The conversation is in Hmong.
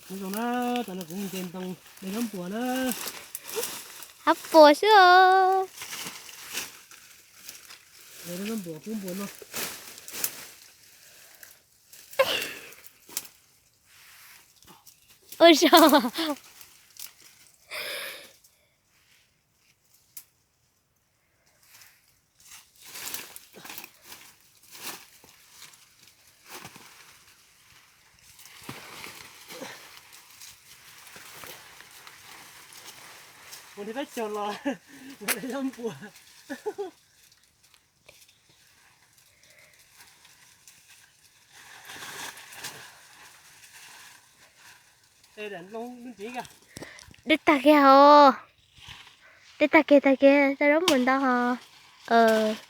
Nyob zoo na, tam no kuv nce ntoo de zaub npuas na. Hab puas xwb os. De zaub npuas, kub npuas no. Ua zog. Mus nrhiav peb caug los mus de zaub npuas. Dej tag kiag os. Dej tag kiag, tag kiag, tau zaub npuas ntau hos.